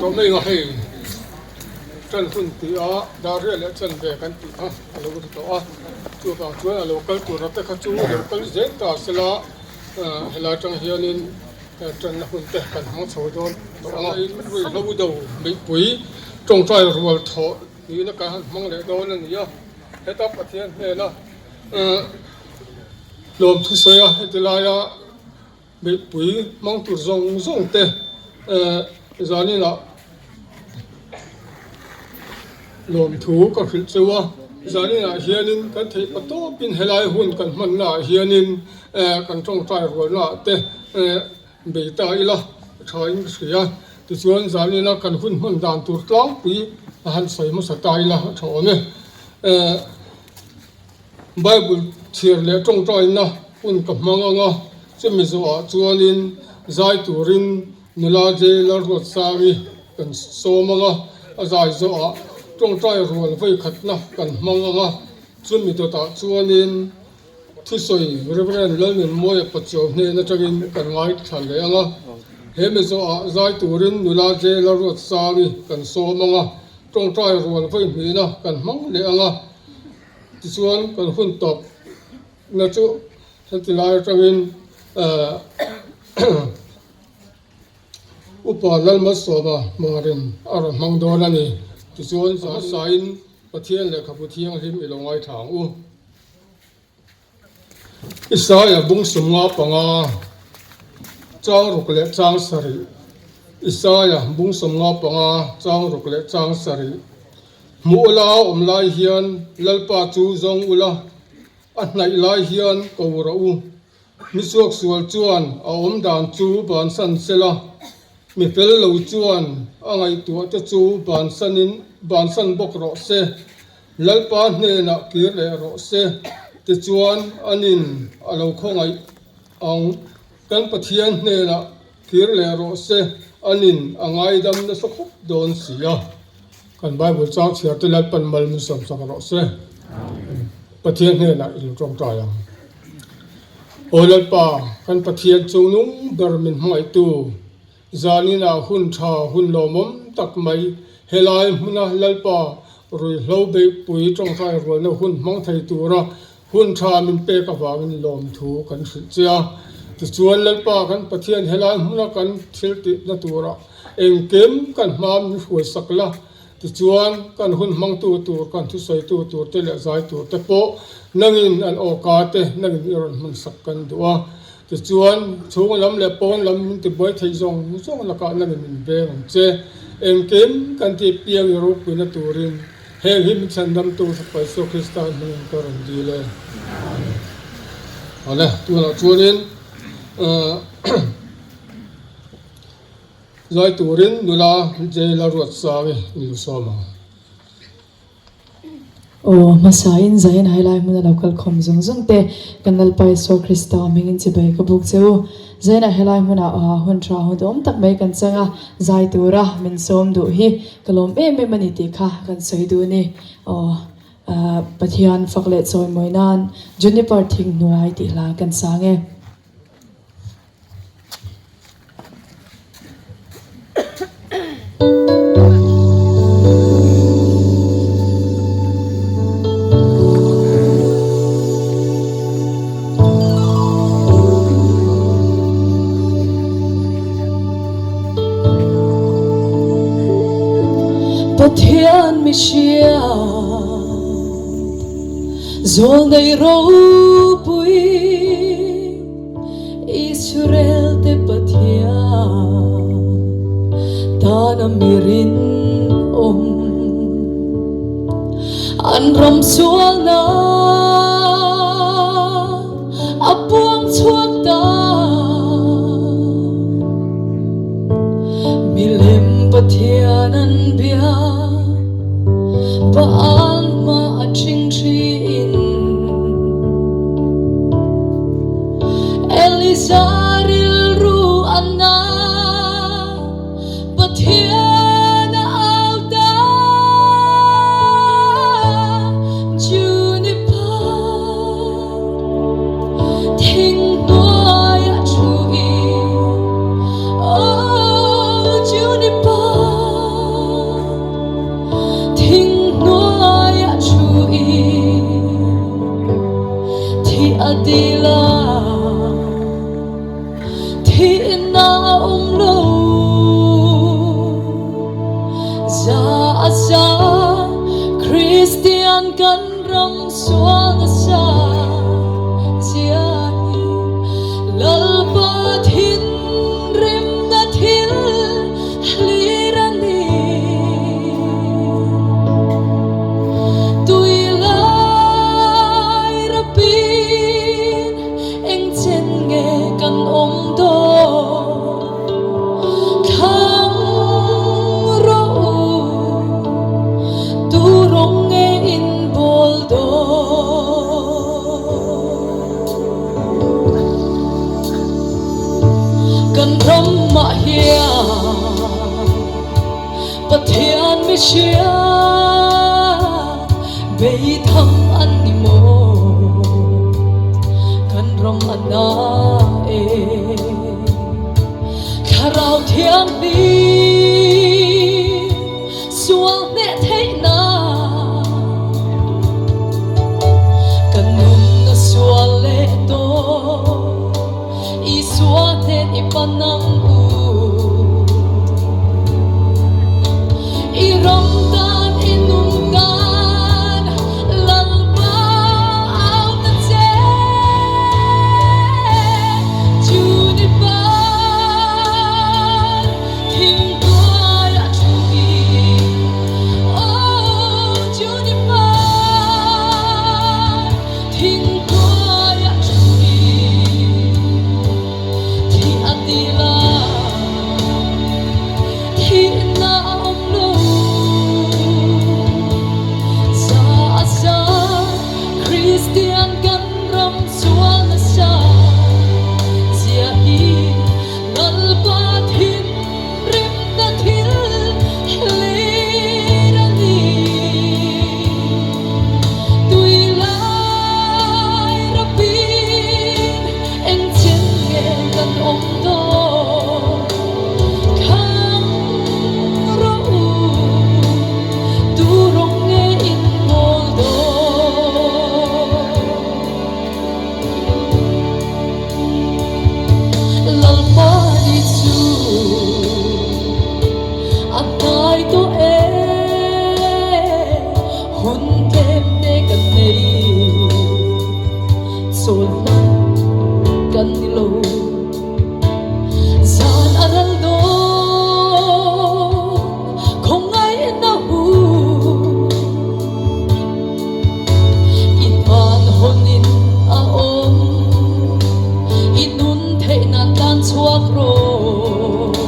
tawh mai ang a hei tan hun tih a dar riah leh chanve kan tih kha a lo ri tawh a chuvang chuan a lo kal tur te kha chu lo kal zel ta sela helai atang hianin tanna hun te kan hmang chho dawn tawh ang a ruihhlo do meipui tawngtai rual thawh nihna kan han hmang leh dawn a ni a heta Pathian hnena hlawm thusawi a heti laia. Mipui hmang tur zawng zawng te zaninah lawmthu ka hrilh cheu a, zaninah hianin kan theih pa tawpin helai hun kan hmanna ah hianin kan tawngtai rualna ah te bei ta ila tha in ka hria. Tichuan zanina kan hun hman dan tur tlangpui a han sawi hmasa ta ila a tha awm e. Bible chhiar leh tawngtaina hun ka hmang ang a, chumi zawhah chuanin zai turin nula J Lalruatsangi kan sawm ang a, a zai zawhah tawngtai rual vawikhatna kan hmang ang a, chumi dawtah chuanin thusawi Rev Lalnunmawia Pachuau hnen atangin kan ngaithla leh ang a, he mi zawhah zai turin nula J Lalruatsangi kan sawm ang a, tawngtai rual vawihnihna kan hmang leh ang a. Tichuan kan hun tawp na chu heti lai atangin Upa Lalmalsawma hmarin a rawn hmang dawn a ni. Tichuan za hmasain Pathian lehkhabu thianghlim i lo ngaithla ang u. Isaia bung sawmnga panga, chang ruk leh chang sarih Isaia bung sawmnga panga, chang ruk leh chang sarih Hmuh ula awm lai hian Lalpa chu zawng ula, a hnaih lai hian ko rawh u. Mi suaksual chuan a awm dan chu bansan sela, mi fel lo chuan a ngaihtuah te chu bansanin bansan bawk rawh se. Lalpa hnenah kir leh rawh se, tichuan anin a lo khawngaih ang. Kan Pathian hnenah kir leh rawh se, anin a ngaidam nasa khawp dawn si a. Kan Bible chang chhiar te Lalpan mal min sawmsak rawh se. Pathian hnenah i lo tawngtai ang. Aw Lalpa, kan Pathian chungnung ber min hmangaihtu, Zaninah hun tha hun lawmawm tak mai helai hmuna Lalpa ruihhlo beihpui tawngtai rualna hun hmang thei tura hun tha min pek avangin lawmthu kan hrilh che a. Tichuan Lalpa kan Pathian helai hmuna kan thil tihna tura engkim kan hma min hruaisak la, Tichuan, kan hun hmangtu tur, kan thusawitu tur te leh zai tur te pawh nangin an awka te nangin i rawn hmansak kan duh a. Tichuan, chhung lam leh pawn lam min tibuai thei zawng zawng lakah nangin min veng ang che. Engkim kan tih piang i ropuina turin heng hi min chhandamtu Fapa Isua Krista hmingin ka rawn dil e. Amen. Awle, tunah chuanin Zai turin nula jail a ruat sang i ni sawm ang. Aw, hmasain Zion Hailai hmuna lo kal khawm zawng zawng te, kan Lalpa Isua Krista hmingin chibai ka buk che u. Zion Hailai hmuna hun tha hun awm tak mai kan chang a, zai tura min sawm duh hi ka lawm em em a ni tih kha kan sawi duh a ni. Aw, Pathian fak leh chawimawi nan Juniper thing hnuai tih hla kan sang e. Pathian mi hriat zawl nei ropui. Israel te Pathian tana mi rinawm an ram sualna a puang chhuak ta milem Pathian an bia Baal hma a ṭhing ṭhin. Elisa rilru a na, Pathian a au ta, Juniper. a dil a, thihna a awm lo. Za a za Kristian kan ram sual nasa zia hi Lalpa thinrimna thil hlir a ni. Tui lai rapin eng chen nge kan awm dawn? Thlang rawh u, tu rawng nge in bawl dawn? Kan ramah hian Pathian mihria beitham an ni maw? Kan ram a na e. Thlarau Thianghlim sual hneh theihnak kan nun a sual leh tawh Isua hnen i pan ang u. I ram tan i nun tan Lalpa au ta che. Kristian kan ram chuan nasa zia hi Lalpa thinrimna thil hlir a ni. Tui lai rapin eng chen nge kan awm dawn? Thlang rawh u, tu rawng nge in bawl dawn? Lalpa ni chu a hnai tawh e, hun tlem te kan nei, chawl hman kan ni lo. Zan a ral dawn khawngaihna hu i hman hawnin a awm i nun theih nan tlan chhuak rawh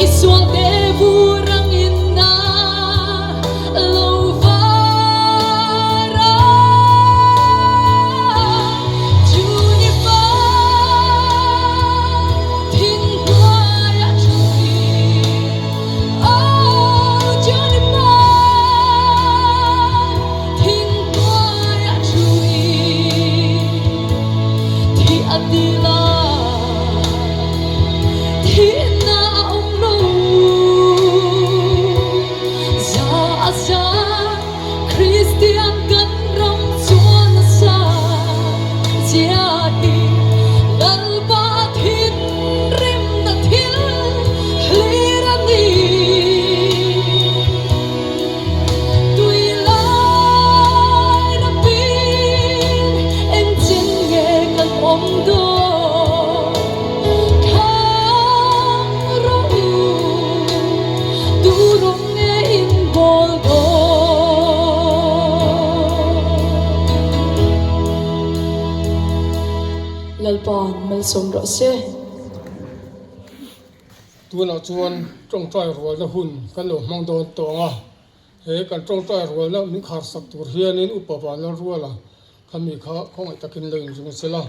i sual te vur angin a lo var a. Kristian kan ram chuan a sa zia hi Lalpa thinrimna thil hlir a ni. Tui lai rapin engchin nge kan awm dawn? Thang rawh u, tu rawng nge in bawl dawn? Lalpa'n malsawm rawh se. Tunah chuan tawngtai rualna hun kan lo hmang dawn tawh ang a, he kan tawngtai rualna min kharsak tur hianin Upa Vanlalruala Khami kha khawngaih takin lo inzung se la.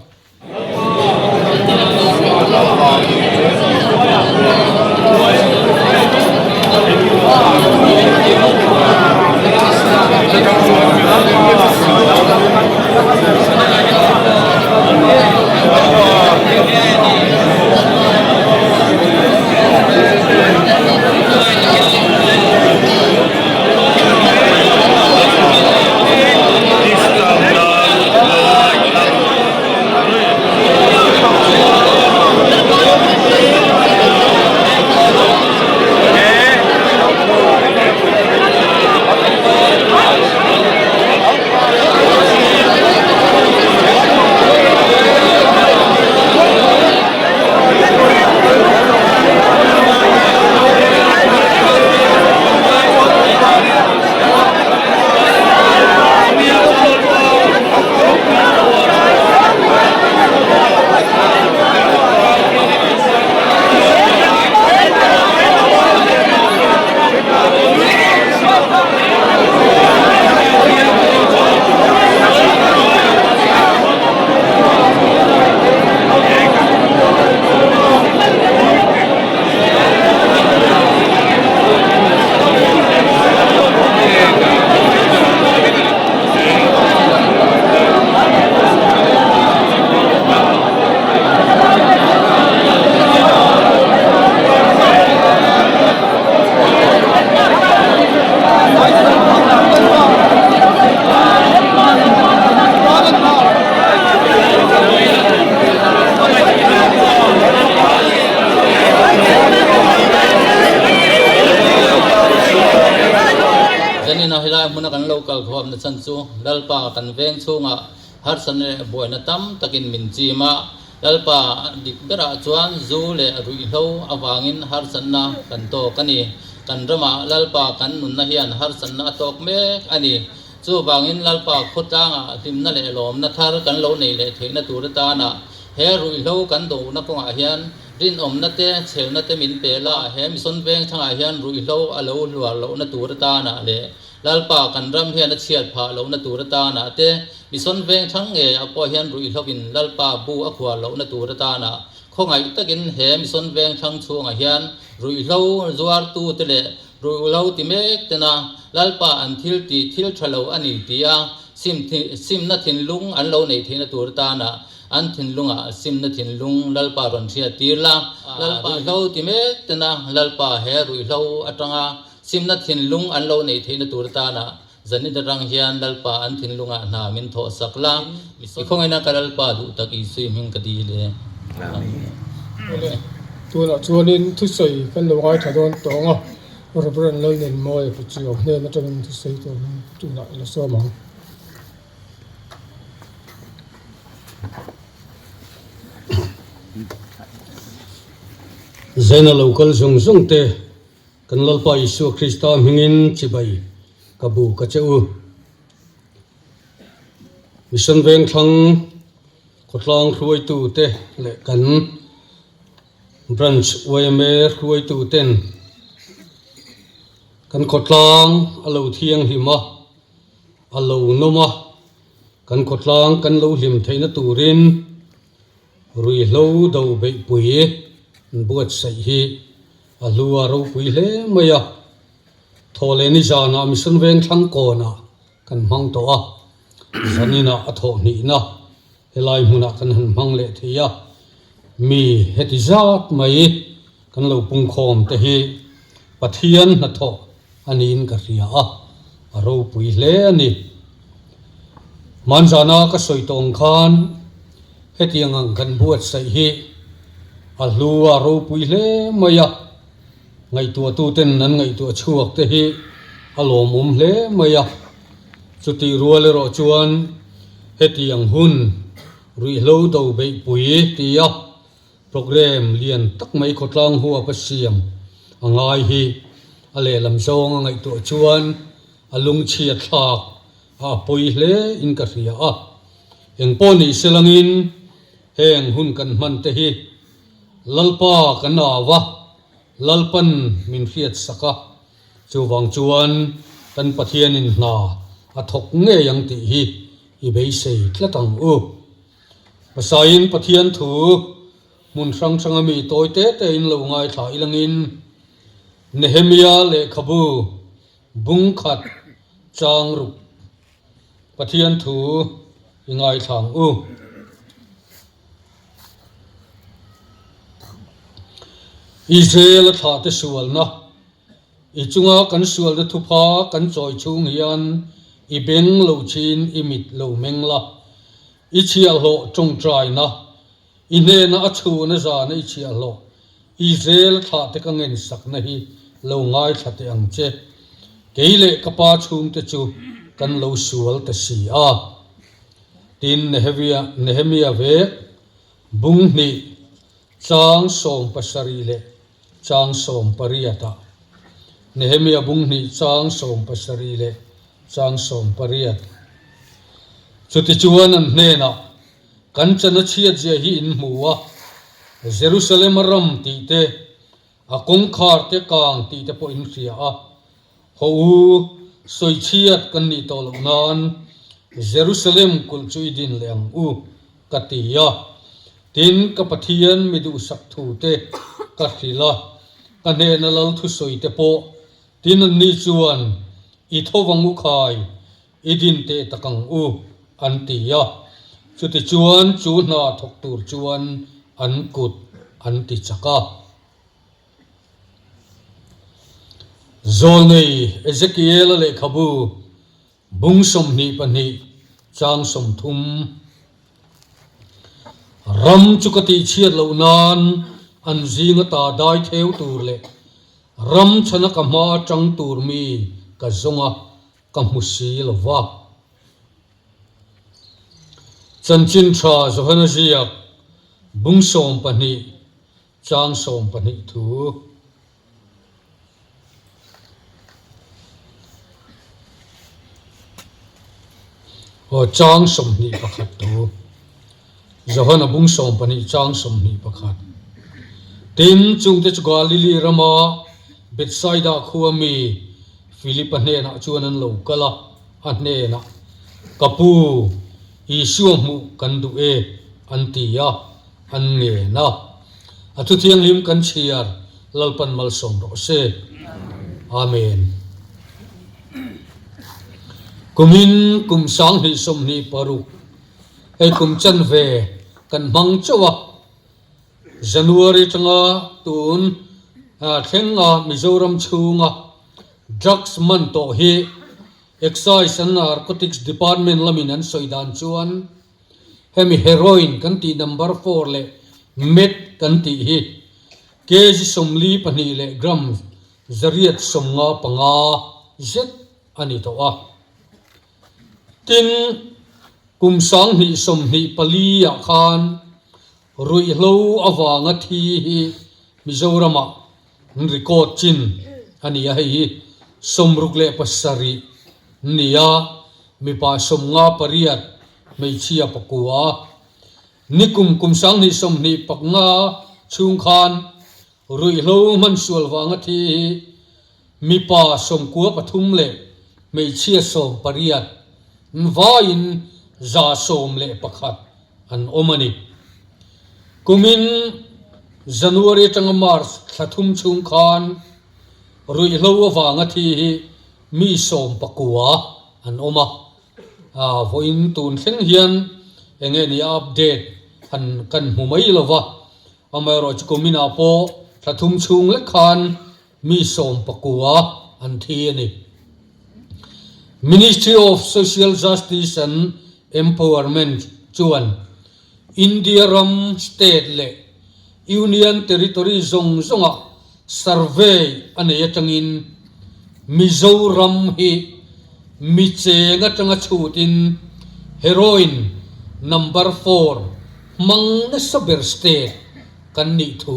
Lalpa kan veng chhungah harsatna leh buaina tam takin min chim a, Lalpa dik berah chuan zu leh ruihhlo avangin harsatna kan tawk a ni. Kan ramah Lalpa kan nunna hian harsatna a tawk mek a ni. Chuvangin Lalpa khawtlangah hlimna leh lawmna thar kan lo neih leh theihna tur atana he ruihhlo kan dohna kawngah hian rinawmna te, chhelna te min pe la, he mission veng thangah hian ruihhlo a lo hluar lohna tur atana leh Lalpa kan ram hian a chhiat phah lohna tur atana te, mission veng thang ngei ah pawh hian ruihhlo in Lalpa bu a khuar lohna tur atana khawngaih takin he mission veng thlang chhungah hian ruihhlo zuartu te leh Ruihlo ti mek tena Lalpa an thil tih thil tha lo a ni tia sim simna thinlung an lo neih theihna tur atana an thinlungah simna thinlung Lalpa rawn hriat tir la. Lalpa ruihhlo ti mek tena Lalpa he ruihhlo atanga simna thinlung an lo neih theihna tur atana zanit atang hian Lalpa an thinlungah hna min thawh sak la. I khawngaihna ka Lalpa duh tak Isui hming ka dil e. Amen. Awle, tunah chuanin thusawi kan lo ngaithla dawn tawng a, Reverend Lalnenmawia Puchiau hnen atangin thusawi turin tunah i la sawm ang. Zena lo kal zawng zawng te kan Lalpa Isua Krista hmingin chibai ka bu ka che u. Mission Vengthlang khawtlang hruaitute leh kan Branch yma hruaituten kan khawtlang a lo thianghlim a, a lo nawm a, kan khawtlang kan lo hlim theihna turin ruihhlo do beihpui an buatsaih hi a hlu a ropui hle mai a. Thawhleh ni zanah Mission Vengthlang kawnah kan hmang tawh a, zaninah a thawh hnihna helai hmunah kan han hmang leh thei a, mi heti zat mai kan lo pungkhawm te hi Pathian hnathawh a niin ka hria a, a ropui hle a ni. Hmanzana ka sawi tawh ang khan hetiang ang kan buatsaih hi a hlu a ropui hle mai a. Ngaihtuahtuten an ngaihtuah chhuak te hi a lawmawm hle mai a, chutih rual erawh chuan hetiang hun ruihhlo do beihpui tia programme lian tak mai khawtlang huap a siam a ngai hi a lehlam zawng a ngaihtuah chuan a lungchhiat thlak a a pawi hle in ka hria a. Engpawh ni selangin heng hun kan hman te hi Lalpa kan au a, Lalpan min hriat sak a, chuvang chuan kan Pathianin hna a thawk ngei ang tih hi i beisei tlat ang u. Hmasain Pathian thu hmun hrang hranga mi tawi te tein lo ngaithla ilangin Nehemia lehkhabu bungkhat chang ruk Pathian thu i ngaithla ang u. Israel a thlahte sualna, I chunga kan sualna thupha kan chawi chhung hian i beng lo chin i mit lo meng la, i chhiahhlawh tawngtaina, i hnena a chhuna zana i chhiahhlawh Israel a thlahte ka ngensakna hi lo ngaithla teh ang che. Kei leh ka pa chhungte chu kan lo sual ta si a. Tin, Nehemia, Nehemia vek, bung hnih, chang 70 leh chang 18 ah. Nehemia bung hnih chang 70 leh chang 18. Chutichuan an hnenah, Kan chana chhiatzia hi in hmu a, Jerusalem a ram tih te, A kawngkhar te kang tih te pawh in hria a, Haw u, sawichhiat kan nih tawh loh nan Jerusalem kulh chu i din leh ang u, ka ti a. Tin, ka Pathian mi duhsak thu te ka hrilh a, ka hnehna lal thusawi te pawh, tin anni chuan, I tho vang u khai, i din teh tak ang u, an ti a. Chutichuan chu hna thawk tur chuan an kut an ti chak a. Zawlnei Ezekiel-a lehkhabu bung 22 chang 30. Ram chu ka tihchhiat loh nan an zinga ta dai theu tur leh ram chhana ka hma atang tur mi ka zawng a, ka hmu si lo va. Chanchin tha Johana ziak bung 12 chang 12 thu. Aw chang 21 thu. Johana bung 12 chang 21. Tin, chungte chu Galili rama Bethsaida khua mi Philipa hnenah chuan an lo kal a, a hnenah, Ka pu, Isua hmuh kan duh e, an ti a, an ngen a. A thu thianghlim kan chhiar Lalpan malsawm rawh se. Amen. Kumin kum 2026 hei kum chanve kan hmang chauh a, January atanga tun thlenga Mizoram chhunga drugs man tawh hi Excise and Narcotics Department lamin an sawi dan chuan hemi heroin kan tih number four leh meth kan tih hi kg 42 leh gram 155 zet a ni tawh a. Tin, kum 2024 ah khan ruihhlo avanga thi hi Mizoramah an record chin a ni a, hei hi 67 ni a, mipa 58, hmeichhia pakua. Nikum kum 2025 chhung khan ruihhlo hmansual vanga thi hi mipa 93 leh hmeichhia 18 vaiin 111 an awm a ni. Kumin January atanga March thla thum chhung khan ruihhlo avanga thi hi mi 19 an awm a. Vawiin tun thleng hian eng nge ni a update han kan hmu mai lo va, amaherawhchu kuminah pawh thla thum chhung lek khan mi 19 an thi a ni. Ministry of Social Justice and Empowerment chuan India ram state leh Union Territory zawng zawngah survey a nei atangin Mizoram hi mi cheng atanga chhutin heroin number four hmang nasa ber state kan nih thu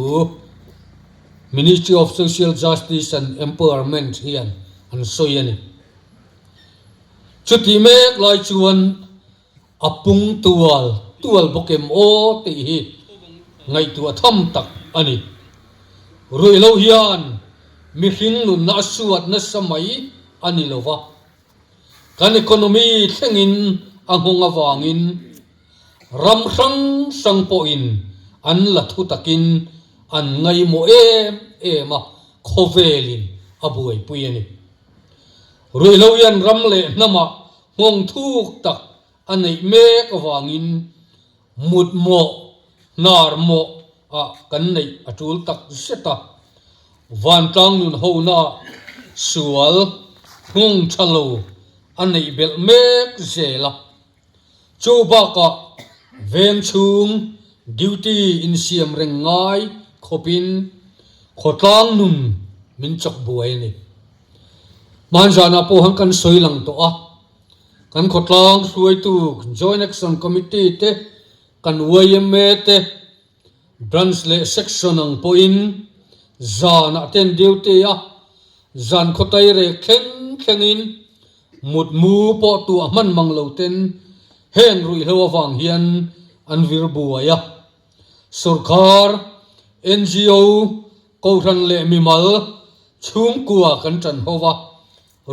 Ministry of Social Justice and Empowerment hian an sawi a ni. Chutih mek lai chuan A pung tual tual bawk em aw tih hi ngaihtuah tham tak a ni. Ruihhlo hian mihring nunna a suat nasa mai a ni lo va, kan economy thlengin a nghawng avangin ram hrang hrang pawhin an la thu takin an ngaihmawh em em a, khawvelin a buaipui a ni. Ruihhlo hian ram leh hnamah Nghawng thuk tak a neih mek avangin mut mawh, hnar mawh ah kan neih a tul tak zet a. Vantlang nun hona sual nghawng tha lo a neih belh mek zel a. Chu bakah veng chhung duty insiam reng ngai khawpin khawtlang nun min chawk buai a ni. Hmanzanah pawh han kan sawi lang tawh a, kan khawtlang hruaitu Joint Action Committee te, kan yma te, Branch leh Section ang pawhin zanah te an duty a, zan khawtai rek thleng thlengin mutmu pawh tuah hman mang lo ten heng ruihhlo avang hian an vir buai a. Sorkar, ngo, Kohhran leh mimal chhungkua kan ṭan ho va,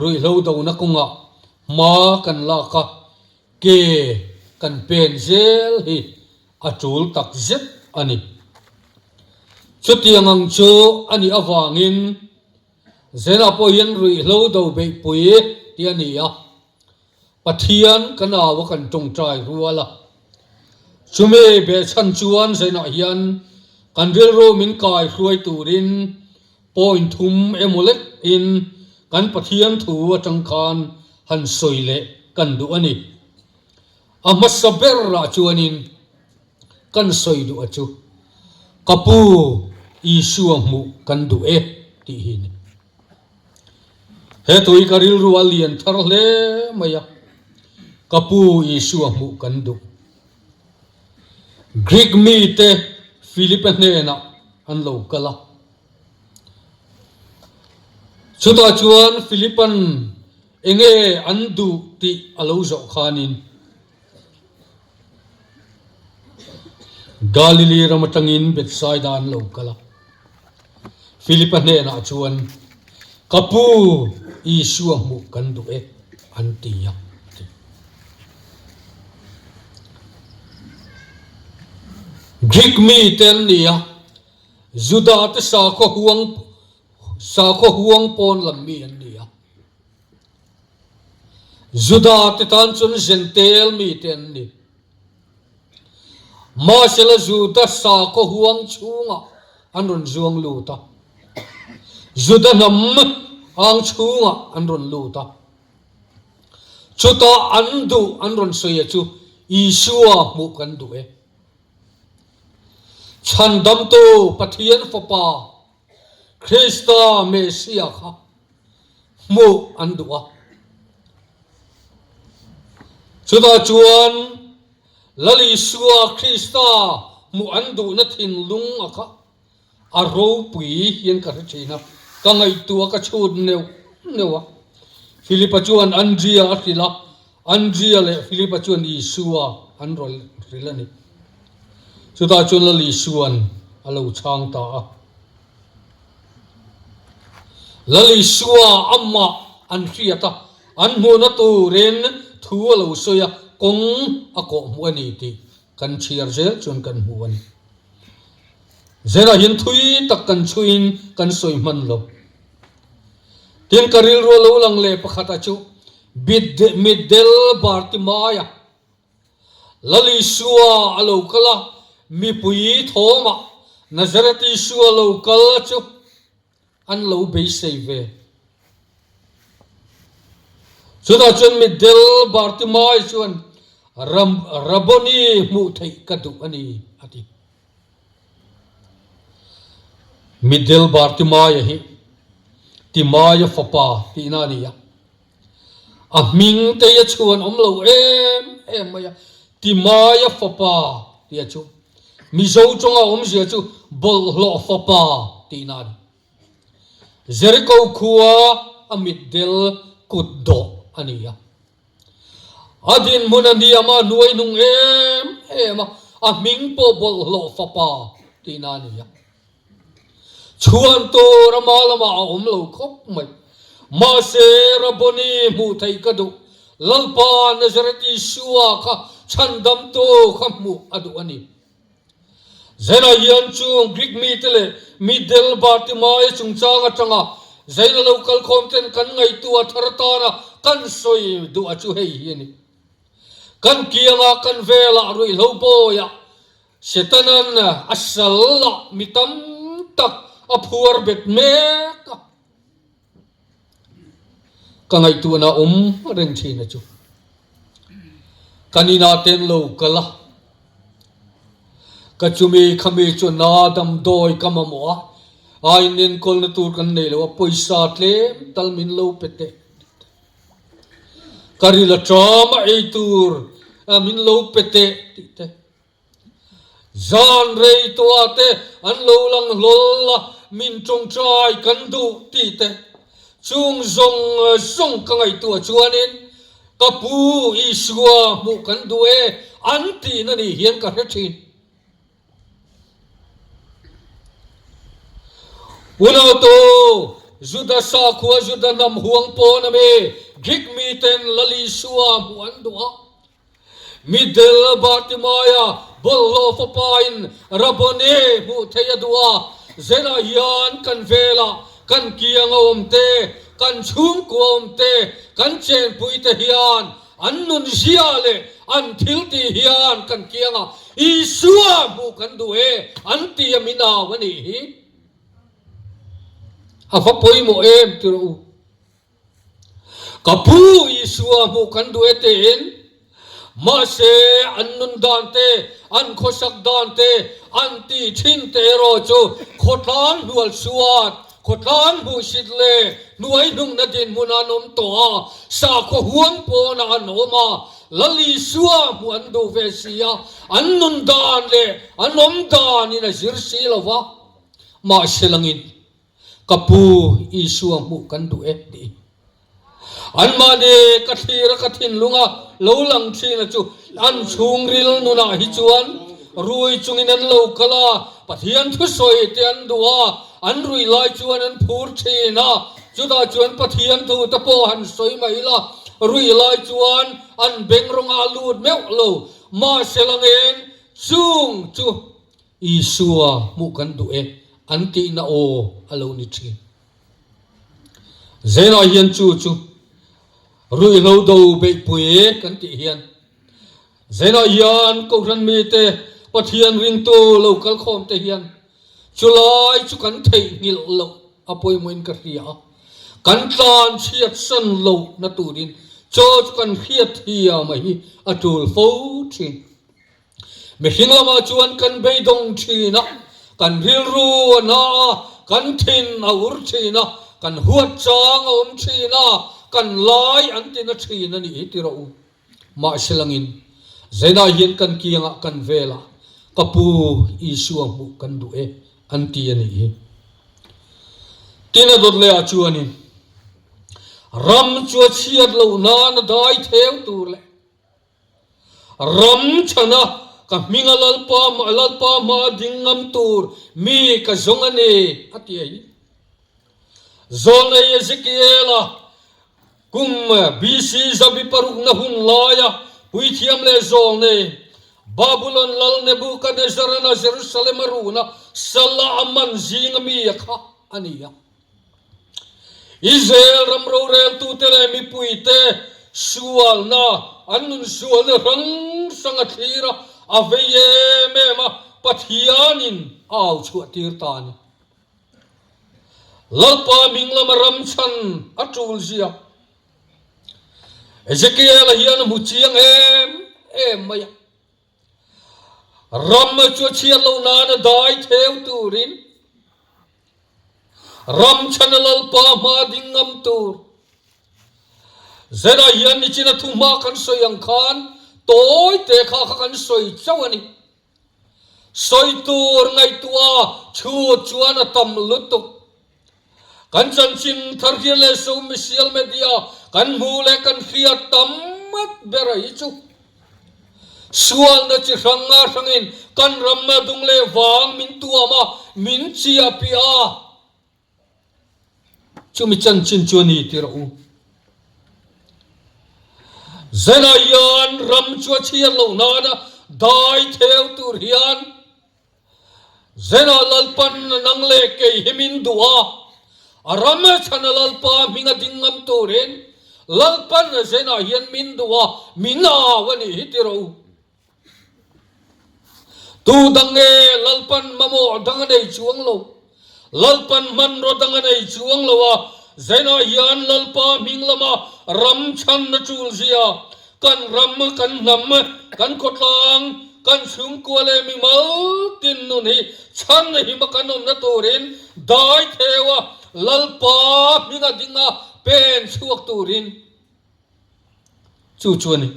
ruihhlo dona kawngah hma kan lak a, ke kan pen zel hi a ṭul tak zet a ni. Chutiang ang chu a nih avangin Zena pawh hian ruihhlo do beihpui tih a ni a, Pathian kan au a kan tawngtai rual a. Chumi behchhan chuan Zainah hian kan rilru min kai hruai turin point thum emaw lek in kan Pathian thu atang khan han sawi leh kan duh a ni. A hmasa berah chuanin kan sawi duh a chu, Ka pu Isua hmuh kan duh e tih hi a ni. He tui ka rilru a lian thar hle mai a, ka pu Isua hmuh kan duh. Greek mite Philipa hnenah an lo kal a. Chutah chuan Philipa'n enge an duh tih a lo zawh khanin Galili ram atangin Bethsaida an lo kal a. Philipa hnenah chuan, Ka pu, Isua hmuh kan duh e, an ti a, a ti. Greek mite an ni a, Juda-te sakhaw huang sakhaw huang pawn lam mi an ni a. Juda-te tan chuan Jentail mite an ni. Mahsela Juda sakhaw huang chhungah an rawn zuang lut a, Juda hnam ang chhungah an rawn lut a. Chutah an duh an rawn sawi a chu, Isua hmuh kan duh e. Chhandamtu Pathian Fapa Krista Messiah kha hmuh an duh a. Chutah chuan Lal Isua Krista hmuh an duhna thinlung a kha a ropui hian ka hre thin a, ka ngaihtuah ka chhut neuh neuh a. Philipa chuan Andria a hrilh a, Andria leh Philipa chuan Isua an rawn hrilh a ni. Chutah chuan Lal Isua'n a lo chhang ta a. Lal Isua amah an hriat a, an hmuhna turin thu a lo sawi a, kawng a kawh hmuh a ni tih kan chhiar zel chuan kan hmu a ni. Zela hian thui tak kan chhuiin kan sawi hman lo. Tin, ka rilru a lo lang leh pakhat a chu Mitdel Bartimaia Lal Isua a lo kal a, mipui thawmah Nazareth Isua lo kal chu an lo beisei ve. Chutah chuan mitdel Bartimai chuan, Rabboni hmuh theih ka duh a ni, a ti. Mitdel Bartimaia hi Timaia fapa tihna a ni a. A hming te a chhuan awm lo em em mai a, Timaia fapa tih a chu Mizo tawnga awmzia chu bawlhhlawh fapa tihna a ni. Jeriko khua a mitdel kut dawh a ni a. A dinhmun a hniam a hnuai hnung em em a, a hming pawh bawlhhlawh fapa tihna a ni a. Chhuan tur ama lamah a awm lo khawp mai. Mahse, Rabboni hmuh theih ka duh. Lalpa Nazareth Isua kha chhandamtu kha hmuh a duh a ni. Zaina hian chung Greek mite leh Middle Bartimaeus chungchang atanga Zaina lo kalkhawm ten kan ngaihtuah thar atana kan sawi duh a chu hei hi a ni. Kan kiangah kan velah ruihhlo bawiah Setanan a sal a, mi tam tak a phuar bet mek a. Ka ngaihtuahna awm reng thin a chu. Kan inah te an lo kal a, ka chumi khami chu na damdawi ka mamawh a, a inenkawlna tur kan nei lo a, pawisa tlem tal min lo pe teh. Ka ril a ṭam a ei tur min lo pe teh tih te, zan rei tuah te an lo lang hlawl a min ṭawngṭai kan duh tih te, chung zawng zawng ka ngaihtuah chuanin ka pu Isua hmuh kan duh e an tihna nih hian ka hre ṭhin. Unautu, Juda sakhua Juda hnam huang pawn a mi Greek miten Lal Isua hmuh an duh a. Mitdel Bartimaia bawlhhlawh fapain Rabboni hmuh theih a duh a, Zenah hian kan velah kan kiang a awm te, kan chhungkua awm te, kan chenpui te hian An nun zia leh an thil tih hian kan kiang a, Isua hmuh kan duh e an ti a min au a nih hi. A va pawimawh em ti rawh u. Ka pu Isua hmuh kan duh e tiin mahse an nun dan te, an khawsak dan te, an tih thin te erawh chu khawtlang hnual suat Khawtlang hmuhsit leh hnuaihnungna dinhmun an awm tawh a, sakhaw huang pawnah an awm a. Lal Isua hmuh an duh ve si a, an nun dan leh an awm danin a zir si lo va. Mahse langin, Ka pu Isua hmuh kan duh e tih anmahni ka thlir a ka thinlunga lo lang thin a chu an chhungril nunah hi chuan rui chungin an lo kal a, Pathian thusawi te an duh a, an rui lai chuan an phur thin a, chutah chuan Pathian thu te pawh han sawi mai ila, rui lai chuan an beng rawngah a lut meuh lo, mahse langin chung chu Isua hmuh kan duh e an tihna aw a lo ni thin. Zelah hian chu chu ruihhlo do beihpui kan tih hian Zelah hian Kohhran mite Pathian ringtu lo kal khawm te hian chulai chu kan theihnghilh loh a pawimawhin ka hria a, kan tlan chhiat san loh na turin chaw chu kan hriat thiam a hi a tul fo thin. Mihring lamah chuan kan beidawng thin a, kan rilru a na a, kan thin a ur thin a, kan huat chang a awm thin a, kan lai an ti na thin a nih hi ti rawh u. Mahse langin, Zainah hian kan kiangah kan velah ka pu Isua hmuh kan duh e an ti a nih hi. Tin a dawt lehah chuanin, Ram chu a chhiat loh nan a dai theu tur leh, Ram chhana ka hminga Lalpa Lalpa hma ding ngam tur mi ka zawng a ni, a ti a hi. Zawlnei Ezekiela kum BC zabi parukna hun laia puithiam leh zawlnei Babulon lal Nebukanezzarana Jerusalem a runa sala a man zinga mi a kha a ni a. Israel ram roreltute leh mipuite sualna, an nun sualna hrang hrang a thlir a, a vei em em a, Pathianin a au chhuah tir ta a ni. Lalpa hming lama ram chhan a tul zia Ezekiel-a hian a hmu chiang em em mai a. Ram chu a chhiat loh nana dai theu turin ram chhana Lalpa hma ding ngam tur. Zena hian nichina thu hma kan sawi ang khan tawi te kha kha kan sawi chauh a ni. Sawi tur ngaihtuah chhut chuan a tam lutuk. Kan chanchin thar hian leh social media kan hmuh leh kan hriat tam mat ber a hi chu sualna chi hrang a hrangin kan ram dung leh vang min tuam a, min chiah piah a. Chumi chanchin chu a ni ti rawh u. Zela hian ram chu a chhiar loh nana dai theu tur hian Zela Lalpan nang leh kei hi min duh a, a ram chhana Lalpa hming a ding ngam turin Lalpan Zela hian min duh a, min au a nih hi ti rawh u. Tu dang nge Lalpan mamawh dang a nei chuang lo? Lalpan hmanraw dang a nei chuang lo a, Zela hian Lalpa hming lama ram chhan a tul zia Kan ram, kan hnam, kan khawtlang, kan chhungkua leh mimal tin nun hi chhan hima kan awmna turin dai theu a, Lalpa hminga dinga pen chhuak turin chu chu a ni.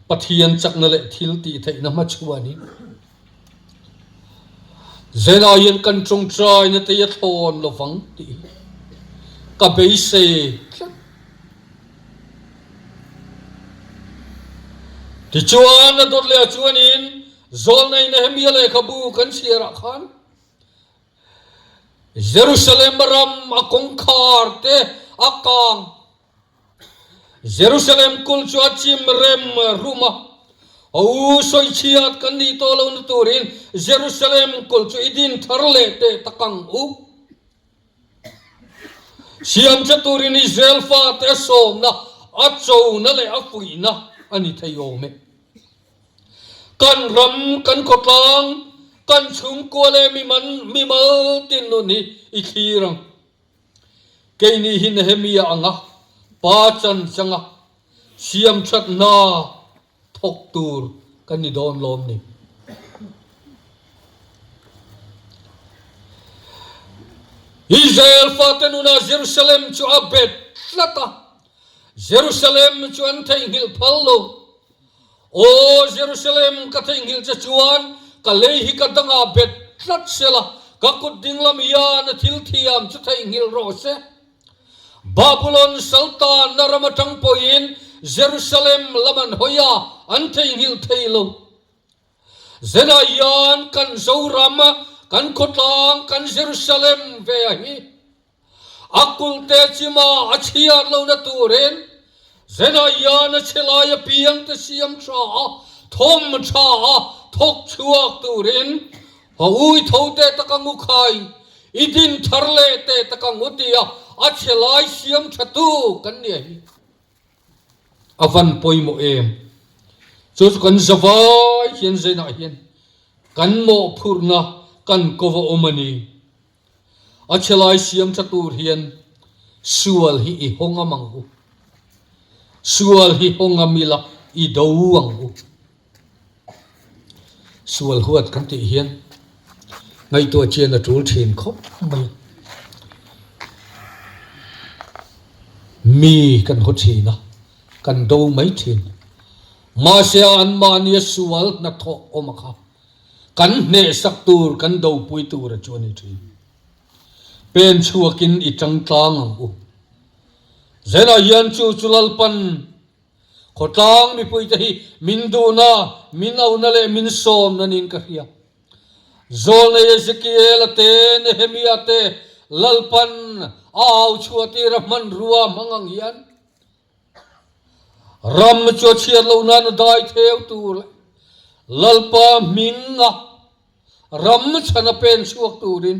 Pathian chakna leh thil tih theihna hmachhuah a ni. Zenaiin kan tawngtaina te hi a thlawn lovang tih hi ka beisei tlat. Tichuan a dawt leh ah chuanin Zawlnei Nehemia lehkhabu kan chhiar ah khan Jerusalem ram a kawngkhar te a kang Jerusalem kulh chu a chim rem rum a, a u sawichhiat kan nih tawh lohna turin Jerusalem kulh chu i din thar leh teh tak ang u. Siamtha turin Israel fate a sawmna, a chona leh a fuihna a ni thei awm e. Kan ram, kan khawtlang, kan chhungkua leh mimal tin nun hi i thlir ang. Keini hi Nehemia anga pa chan changa siam that hna thawk tur kan ni dawn lawm ni. Israel fate nunah Jerusalem chu a bet tlat a. Jerusalem chu an theihnghilh phal lo. Aw Jerusalem, ka theihnghilh che chuan ka lei hi ka dangah bet tlat sela, ka kut dinglam hian a thil thiam chu theihnghilh rawh se. Babulon saltanna ram atang pawhin Jerusalem lam an hawi a, an theihnghilh thei lo. Zenah hian kan Zoram, kan khawtlang, kan Jerusalem ve a hi. A kulhte chima a chhiat lohna turin Zenah hian a chhe lai apiangte siam tha a, thawm tha a, thawk chhuak turin a ui tho teh tak ang u khai, i din thar leh teh tak ang u tia a chhe lai siam tha tu kan nia hi. A van pawimawh em? Chu chu kan zavai hian zenah hian kan mawhphurhna kan ko va awm a ni. A chhelai siam tha tur hian sual hi i haw ngam ang u. Sual hi haw ngam ila i do ang u. Sual huat kan tih hian ngaihtuah chian a tul thin khawp mai. Mi kan haw thin a, kan do mai thin. Mahse anmahnia sual hnathawh awm a kha. Kan hnehsak tur, kan dopui tur a chu a ni thin. Pen chhuakin i tang tlang ang u. Zenah hian chu chu Lalpan khawtlang mipuite hi min duhna, min auhna leh min sawmna niin ka hria. Zawlnei Ezekiel-a te, Nehemia te Lalpan a au chhuahtir a hmanrua hmang ang hian Ram chu a chhiat loh nan a dai theu tur leh Lalpa hminga ram chhan a pen chhuak turin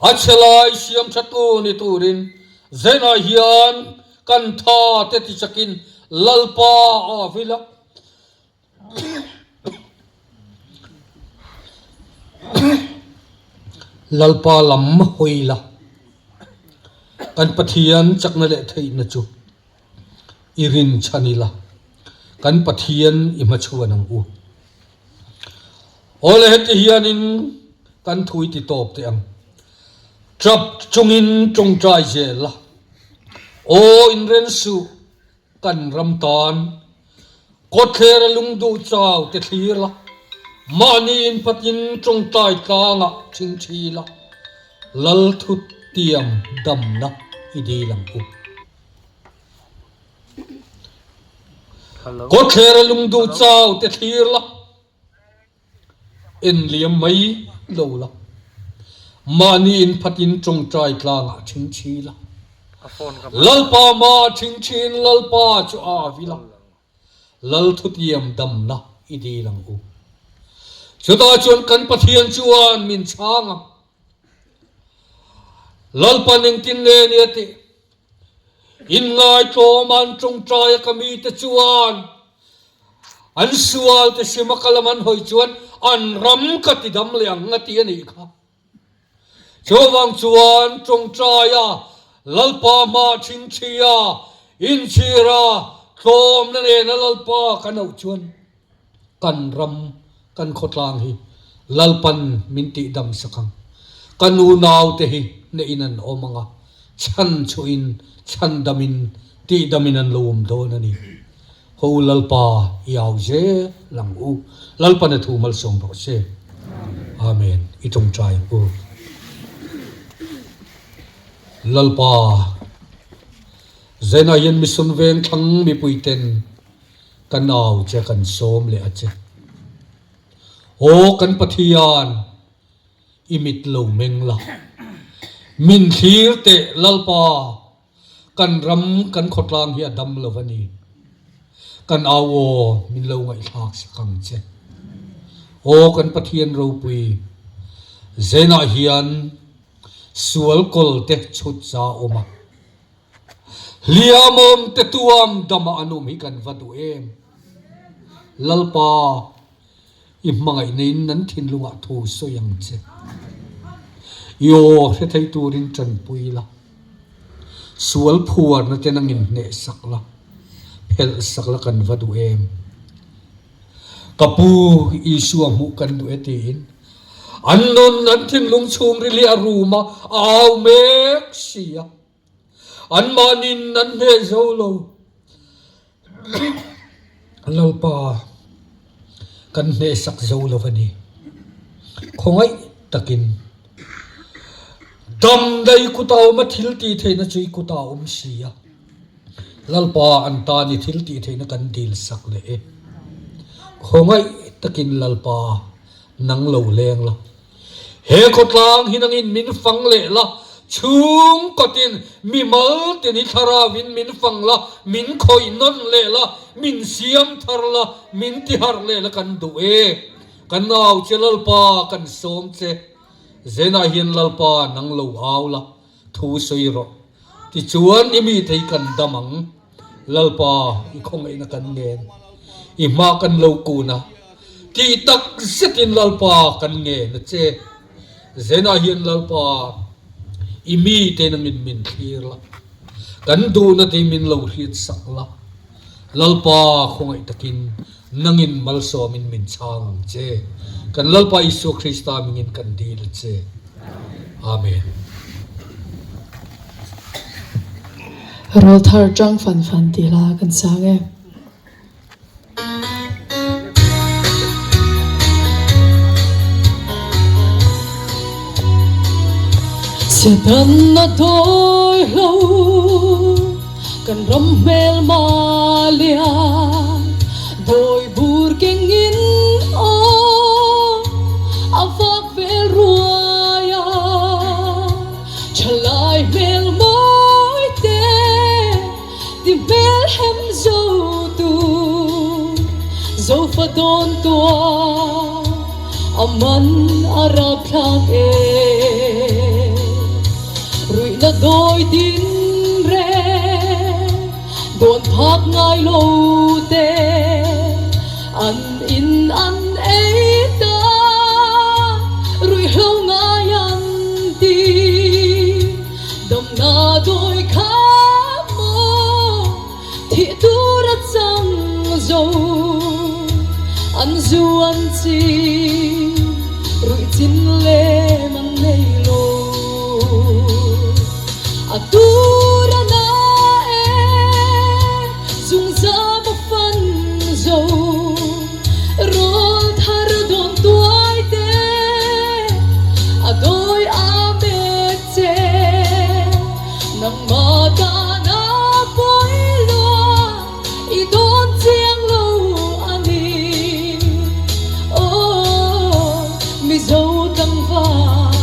a chhe lai siam tha tu ni turin zenah hian kan tha te ti chakin Lalpa a vil a. Lalpa lam hawi la, kan Pathian chakna leh theihna chu i rinchhan ila, kan Pathian i hmachhuan ang u. Awle heti hianin kan thui ti tawp teh ang. Tap chungin tawngtai zel la, aw inren suh. Kan ram tan kawtthler a lung duh chau te thlir la, mahni inphatin tawngtai tlangah chingthi la, Lal thut tiam damna i dil ang u. Kawtthler a lung duh chau te thlir la. En liam mai lo la. Mahni inphatin tawngtai tlangah thingthi la. Lalpa ma thingthin Lalpa chu a avi la. Lal thutiam damna i dil ang u. Chutah chuan kan Pathian chuan min chhang ang. Lalpan engtin nge ni a tih? Inngaihtlawm an tawngtai a ka mite chuan an sual te sim a ka lam an hawi chuan an ram ka ti dam leh ang a ti a nih kha. Chuvang chuan tawngtai a Lalpa hma thinthi a inchhir a tlawmna nena Lalpa kan auh chuan kan ram kan khawtlang hi Lalpan min tih dam sak ang. Ka nunau te hi hneh in an awm ang a, chhan chhuah in, chhan dam in, tih dam in an lo awm dawn a ni. Ho Lalpa i au zel ang u. Lalpan a thu malsawm rawh se. Amen. I tawngtai ang u. Lalpa, Zainah hian Mission Vengthlang mipui ten Ka nau che kan sawm leh a che. Aw kan Pathian, i mit lo meng la. Min thlir teh Lalpa, kan ram kan khawtlang hi a dam lo a ni. Kan au aw min lo ngaihthlak sak ang che. Aw kan Pathian ropui, zenah hian sual kawl te chhut za awm a. Hliamawm te tuam dama an awm hi kan va duh em? Lalpa, i hmangaihna in nan thinlungah thu sawi ang che. I aw hre thei turin tanpui la, sual phuarna te nangin hneh sak la, phelh sak la kan va duh em? Ka pu Isua hmuh kan duh e tiin an nun an thinlung chhungril hi a rum a, a au mek si a. Anmahniin an hneh zo lo. Lalpa, kan hnehsak zo lo a ni. Khawngaih takin damdai kuta awma thil tih theihna chu i kuta a awm si a. Lalpa an tan i thil tih theihna kan dil sak leh e. Khawngaih takin Lalpa nang lo leng la. He khawtlang hi nangin min fang leh la, chhungkawtin mimal tin hi thlarauin min fang la, min khawih nawn leh la, min siam thar la, min ti harh leh la kan duh e. Kan au che Lalpa kan sawm che. Zenah hian Lalpa nang lo au la, thu sawi rawh. Tichuan i mi thei kan dam ang. Lalpa i khawngaihna kan ngen. I hma kan lo kun a. Tih tak zetin Lalpa kan ngen a che. Zenah hian Lalpa i mi te nangin min thlir la. Kan duhna te min lo hriat sak la. Lalpa khawngaih takin nangin malsawmin min chhang ang che. Kan Lalpa Isua Krista mingin kan dil a che. Amen. Rawlthar ṭang fan fan tih hla kan sang e. Siadan a dawi hlo kan ram hmel malia dawi bur kengin aw a vak vel ruai a thalai hmel mawi te Ti hmel hem zo tu zofa dawn tua a man a rap thlak e. Ruihna dawi din re dawn phak ngai lo te an in an ei ta ruihhlo ngai an ti. Damna dawi kha maw thih tur a chang zo an zu an chi ruih chin lem an nei lo a tur a na e zungzam a fan zo rawl thar dawn tuai te a dawi a met che nangmah dan a pawi lua i dawn chiang lo a ni aw Mizo tlangval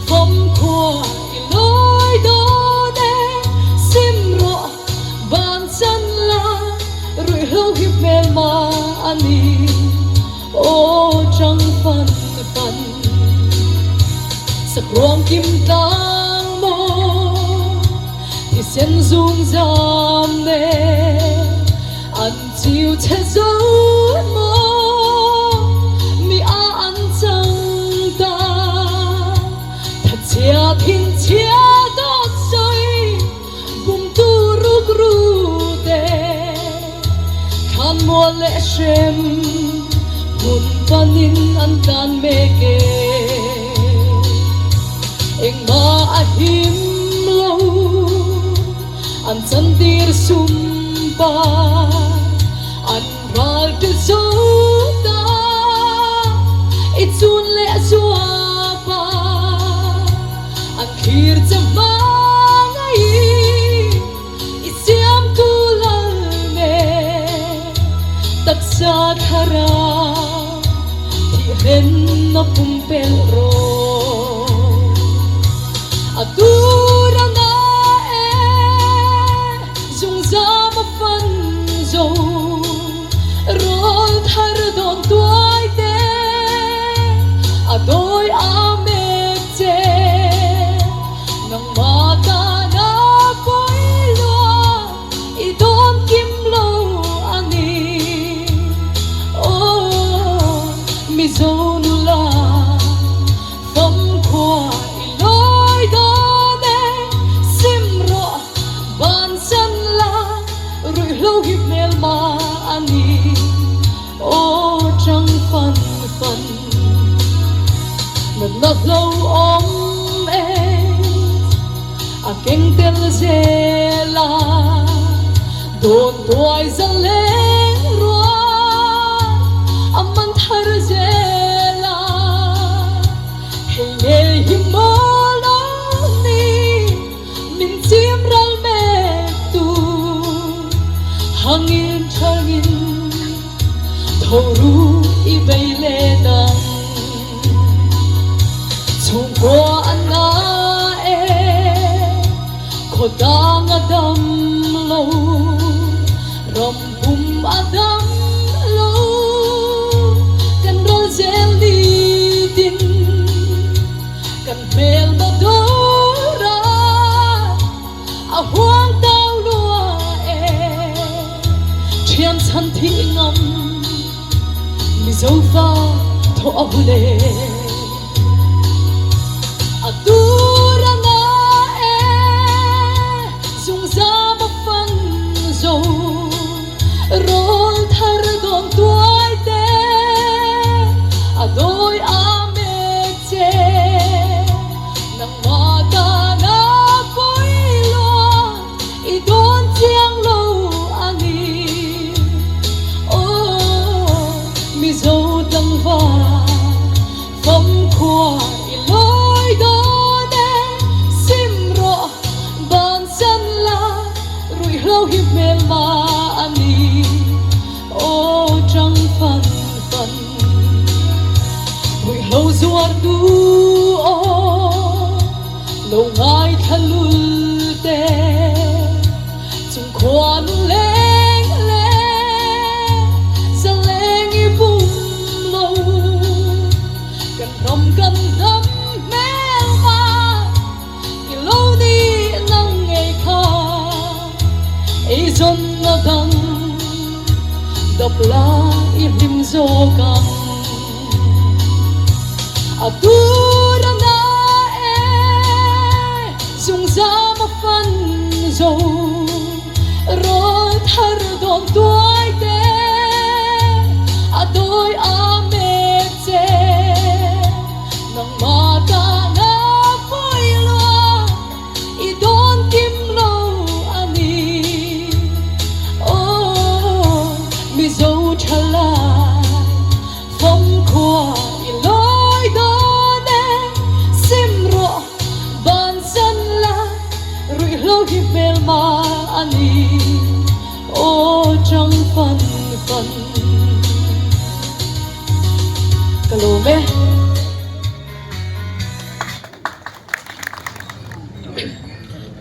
famkhua i lawi dawn e sim rawh ban chan la ruihhlo hi hmelma a ni aw chang fan fan. Sakruang kim tlang maw thisen zung zam nen an chiu che zo maw mi a an chang ta thatchhia thinchhia dawt sawi bum tu ruk ru te thlan mual leh hrem hmun panin an tlan mek e. Engmah a him lo an chantir sum pa an ral ti zo ta i chun leh zua pa an thlir che hma ngai i siamtu lal nen taksa thara thihlen a pumpelh rawh a tur a na e zungzam a fan zo rawl thar dawn tuai te a dawi a mek che nangmah tan a pawi lua i dawn kim lo a ni aw Mizo nula famkhua i lawi dawn e sim rawh ban chan la ruihhlo hi hmelma a ni aw chang. Tuai zaleng rual a man thar zel a, hei ngei hi maw lo ni min chim ral mek tu hangin thangin tho ru i bei leh dang. Chhungkua an na e, khaw dang a dam lo, ram pum a dam lo, kan rawl zel ni tin, kan hmel maw dawr a, a huang tau lua e, thian chhan thih ngam. Mizo fa thaw a hun e. A tur a na e, zungzam a fan zo, rawl thar dawn tuai te, a dawi a mek che, nangmah tan a pawi lua. I dawn chiang lo a ni. Aw Mizo tlangval famkhua i lawi dawn e, sim rawh ban san la ruihhlo hi hmelma a ni. Aw chang fan fan ruihhlo zuar tu aw. Lo ngaithla lul te chung khuan leng le zaleng i bum lo kan ram kan hnam hmel ma i lo ni nang ngei kha eizawn na dang dap la i hlim zawk ang. A tur a na e, zungzam a fan zo, rawl thar dawn tuai te, a dawi a mek che, nangmah tan a pawi lua, i dawn kim lo a ni. Aw Mizo thalai. Famkhua i lawi dawn e, sim rawh ban zan la, ruihhlo hi hmelma a ni, aw chang fan fan. Ka lawm e.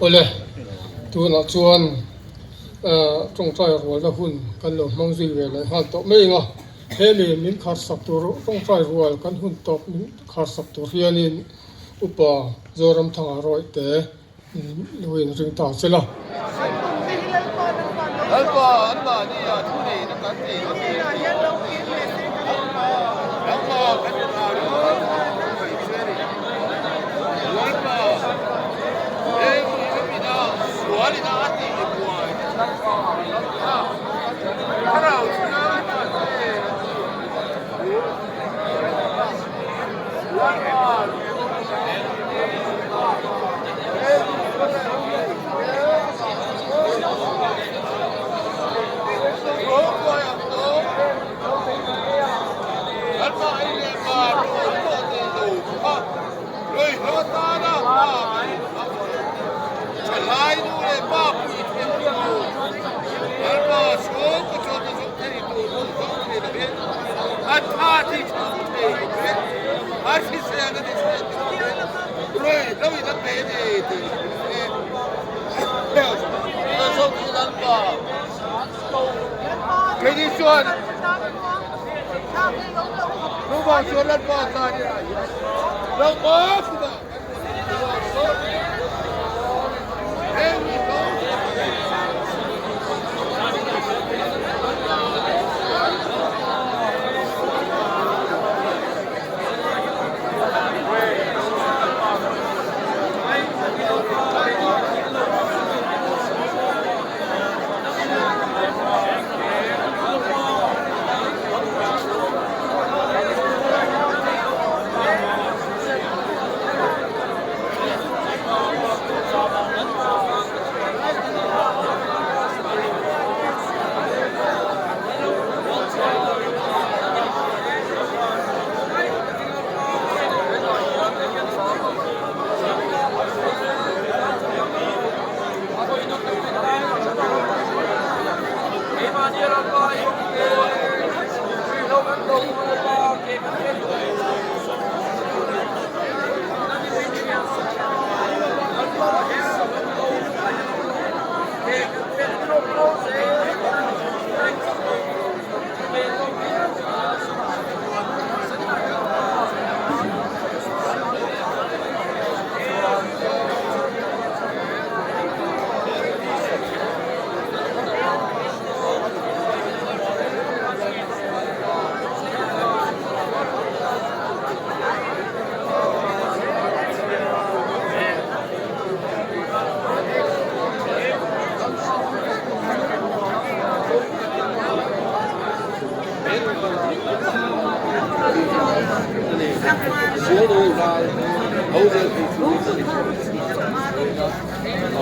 Awle, tunah chuan tawngtai rualna hun kan lo hmang zui ve leh nghal tawh mai ang a. Hemi min kharsak tur tawngtai rual kan hun tawp min kharsak tur hianin Upa Zoramthanga rawihte lo inring ta che la.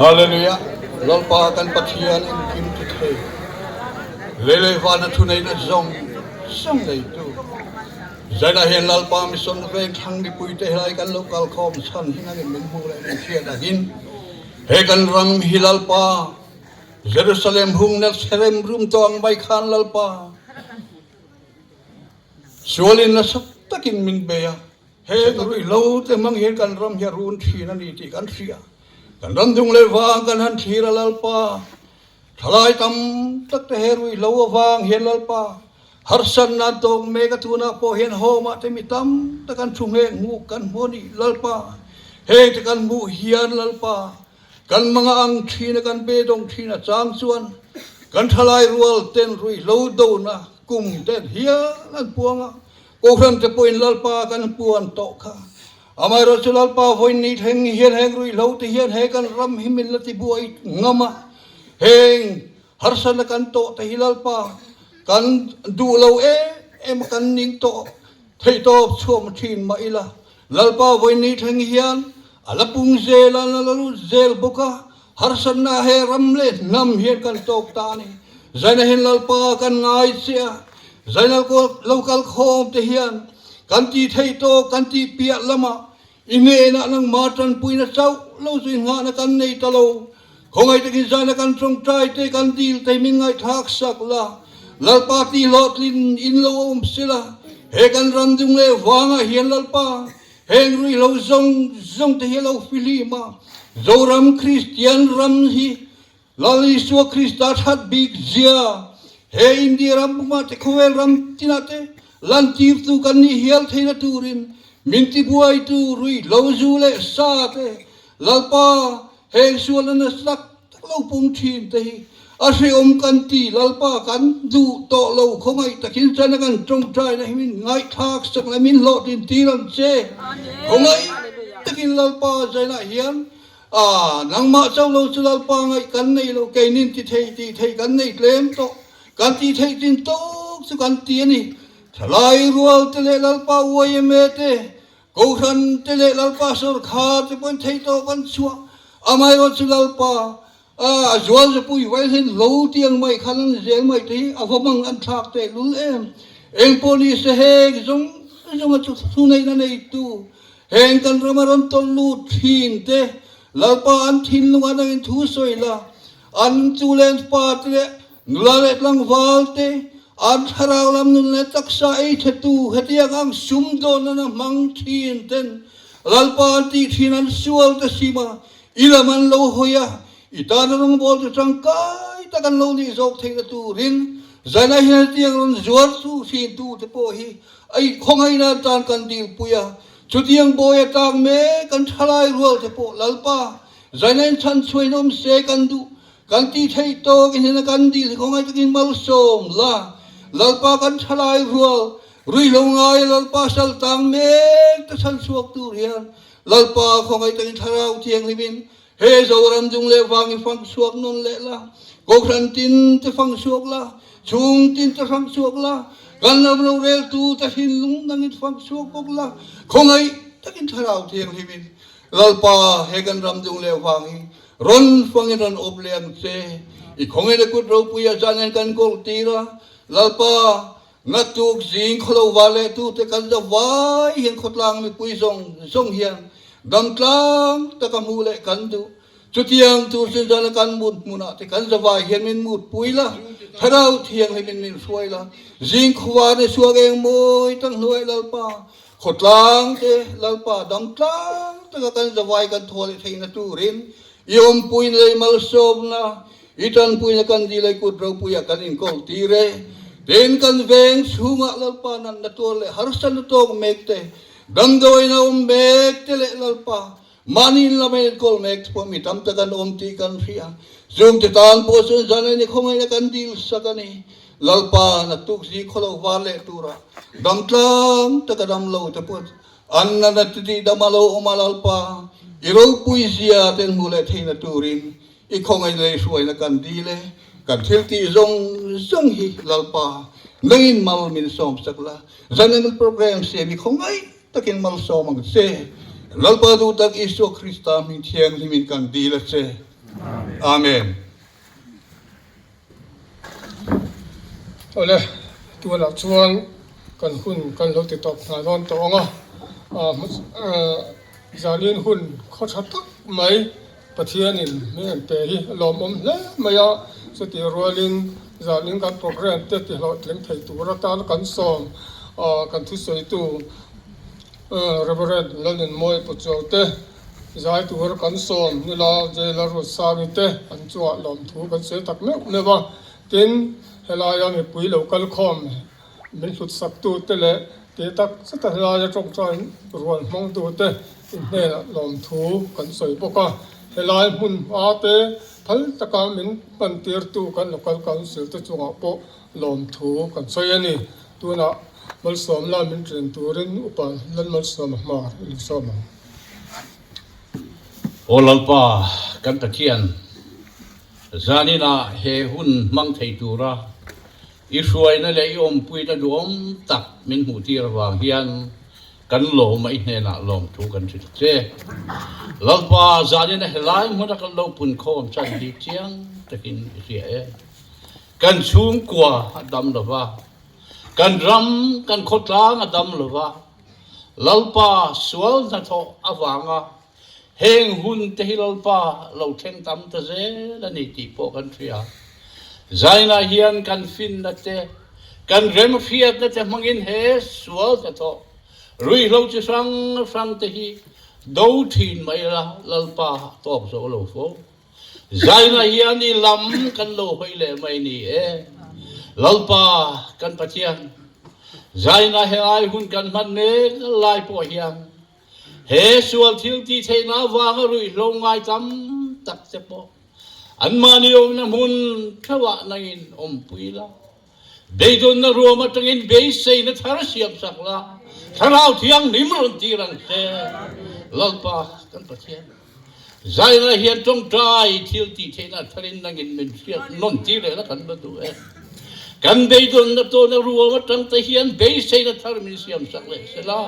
Hallelujah Lalpa kan Pathian engkim ti thei lei leh vana thu neihna zawng zawng neitu Zainah hian Lalpa mission veng thlang mipui te helai kan lo kal khawm chhan hi nangin min hmuh leh min hriat angin he kan ram hi Lalpa Jerusalem hungna cherem rum tawh ang mai khan Lalpa Sualin nasa takin min bei a, he ruihhlo te hmang hian kan ram hi a run thin a ni tih kan hria. Kan ram dung leh vang kan han thlir a Lalpa, thalai tam tak te he ruihhlo avang hian Lalpa harsatna an tawk mek a, tunah pawh hian home ah te mi tam tak an thu nghek hmuh kan hmu a ni Lalpa. Heng te kan hmuh hian Lalpa kan manga ang thin a, kan bedawng thin a chang chuan kan thalai rual ten ruihhlo dona Kum ten hial an puang a, Kohhran te pawhin Lalpa kan puan tawh kha. Amaherawhchu Lalpa vawiin ni thleng hian heng ruihhlo te hian he kan ram hi min la ti buai ngam a, heng harsatna kan tawh te hi Lalpa kan duh lo em em a kan ning tawh theihtawp chhuah thin mah ila Lalpa vawiin ni thleng hian a la pung zel a, a la lut zel bawk a, Harsatna he ram leh hnam hian kan tawk ta a ni. Zaina hian Lalpa kan ngai che a, zaina lo kal khawm te hian kan tih theih tawk kan tih piah lamah i hnenah nangmah tanpuina chauh lo chu i nghahna kan nei ta lo. Khawngaih takin zaina kan tawngtai te kan dil te min ngaihthlak sak la, Lalpa tih hlawhtlin in lo awm sela, he kan ram dung leh vangah hian Lalpa Heng ruihhlo zawng zawng te hi a lo fihlim a, Zoram Kristian ram hi Lal Isua Krista that bik zia he India ram pumah te khawvel ram tinah te lantirtu kan nih hial theihna turin min tibuaitu ruihhlo zu leh sa te Lalpa heng sualna nasa tak tak lo pung thin te hi a hrehawm kan ti Lalpa kan duh tawh lo khawngaih takin chana kan tawngtaina hi min ngaihthlak sak leh min hlawhtlin tir ang che khawngaih takin Lalpa zainah hian a nangmah chauh lo chu Lalpa ngaih kan nei lo keinin ti thei tih thei kan nei tlem tawh kan tih theih tin tawk chu kan ti a ni thalai rual te leh Lalpa YMA te Kohhran te leh Lalpa sawrkhar te pawhin theihtawp an chhuah. Amaherawhchu Lalpa a zual zapui vai hian lo tiang mai khan an zel mai te hi a va mang an thlak teh lul em. Eng pawh ni se heng zawng zawnga chu thuneihna neitu heng kan rama rawn tawlh lut thin te Lalpa an thinlungah nangin thu sawi la, an chu leh an pa te leh Nula leh tlangval te, an thlarau lam nun leh taksa ei thetu hetiang ang sumdawnna na hmang thin ten Lalpa an tih thin an sual te sim a, i lam an lo hawi a, i tana rawngbâwl chu tangkai tak an lo nih zawk theihna turin zaina hian hetiang rawn zuar tu thin tu te pawh hi a i khawngaihna atan kan dilpui a, chutiang bawi atang mek an thalai rual te pawh Lalpa zaina in chhanchhuain awm se kan duh. Kan tih theih tawk i hnena kan dil hi khawngaih takin malsawm la, Lalpa kan thalai rual, ruihlo ngai Lalpa sal tang mek te chhan chhuak tur hian Lalpa khawngaih takin Thlarau Thianghlimin he Zoram dung leh vang i fang chhuak nawn leh la, Kohhran tin te fang chhuak la, chhung tin te fang chhuak la, kan ram roreltu te thinlung nangin fang chhuak bawk la, khawngaih takin Thlarau Thianghlimin Lalpa he kan ram dung leh vang hi Rawn fangin rawn awp leh ang che. I khawngin a kut ropui a zanin kan kawlh tir a, Lalpa, ngatuk zing khawlo va leh tute kan za vai hian khawtlang mipui zawng zawng hian damtlang taka hmuh leh kan duh. Chutiang tur chu zana kan mut hmunah te kan zavai hian min mutpui la, Thlarau Thianghlimin min hruai la, zing khuvar ni chhuak eng mawi tak hnuai Lalpa, khawtlang te Lalpa dam tlang taka kan zavai kan thaw leh theihna turin i awmpuina leh i malsawmna, i tanpuina kan dil a i kut ropuiah kan inkawl tir e. Tin, kan veng chhungah Lalpa natna tuar leh harsatna tawk mek te, damdawiin a awm mek te leh Lalpa Mahni in lam a enkawl mek te pawh mi tam tak an awm tih kan hria. Chung te tan pawh chuan zan aini khawngaihna kan dil sak a ni. Lalpa naktuk zi khawlo var leh tura dam tlang taka dam lo te pawh an nana ti tih dam a lo awm a Lalpa i ropui zia te hmuh leh theihna turin i khawngaih lei hruaina kan dil e. Kan thil tih zawng zawng hi Lalpa nangin mal min sawm sak la. Zan aini program siam i khawngaih Takin malsawm ang che. Lalpa duh tak Isua Krista hming thianghlimin kan dil a che. Amen. Awle, tunah chuan kan hun kan lo ti tawp hna dawn tawh ang a, zanin hun khaw tha tak mai Pathianin min rawn pe hi a lawmawm hle mai a, chutih rualin zanin kan program te tihlawhtling thei tur atan kan sawm kan thusawitu Reverend Lalnunmawi Puchuaute zai tur kan sawm nula Jailer Ruatsangi te an chungah lawmthu kan sawi tak meuh meuh a, tin helaia mipui lo kal khawm Min hlutsaktute leh tih tak zeta helaia tawngtai rual hmangtute inhnenah lawmthu kan sawi bawk a. Helai hmun hma te phal taka min hmantirtu kan Local Council te chungah pawh lawmthu kan sawi a ni. Tunah malsawmna min ṭin turin Upa Lalmalsawma hma i lo sawm ang. Aw Lalpa kan Pathian, zaninah he hun hmang thei tura I hruaina leh i awmpuina duhawm tak min hmuhtir avang hian kan lawm a, i hnenah lawmthu kan hrilh che. Lalpa, zanin a helai hmuna kan lo punkhawm chan hi chiang takin i hria e. Kan chhungkua a dam lo va, kan ram, kan khawtlang a dam lo va, Lalpa sual hnathawh avanga Heng hun te hi Lalpa lo thleng tam ta zel a ni tih pawh kan hria. Zainah hian kan finna te, kan remhriatna te hmangin he sual hnathawh, ruihhlo chi hrang hrang te hi do thin mai la Lalpa tawk zo lo fo. Zainah hian i lam kan lo hawi leh mai ni e. Lalpa kan Pathian, zainah helai hun kan hman mek lai pawh hian He sual thil tih theihna avanga ruihhlo ngai tam tak te pawh anmahni awmna hmun theuhah nangin awmpui la. Beidawnna ruam atangin beiseina thar siam sak la, Thlarau Thianghlim rawn tir ang che. Lalpa kan Pathian, Zaina hian tawngtai thil tih theihna tharin nangin min hriat nawn tir leh la kan va duh e. Kan beidawnna tawna ruam atang te hian beiseina thar min siam sak leh se la.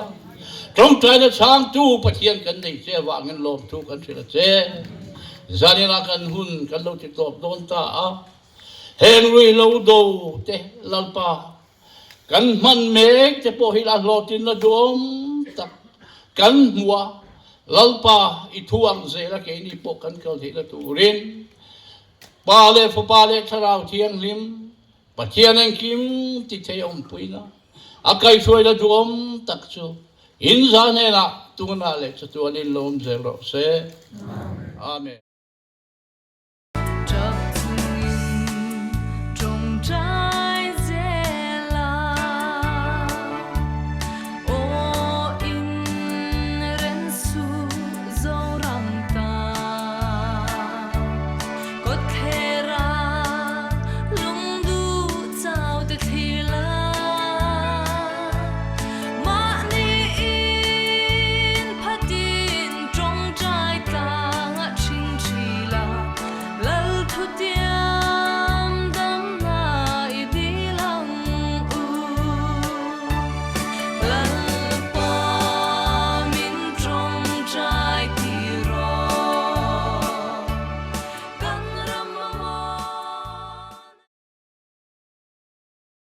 Tawngtaina chhangtu Pathian kan nei che avangin lawmthu kan hrilh a che. Zaninah kan hun kan lo ti tawp dawn ta a. Heng ruihhlo do te Lalpa kan hman mek te pawh hi a hlawhtinna duhawm tak kan hmu a, Lalpa i thu ang zela keini pawh kan kal theihna turin Pa leh Fapa leh Thlarau Thianghlim Pathian engkim ti thei awmpuina a kaihhruaina duhawm tak chu in za hnenah tunah leh chatuanin lawm zel rawh se. Amen.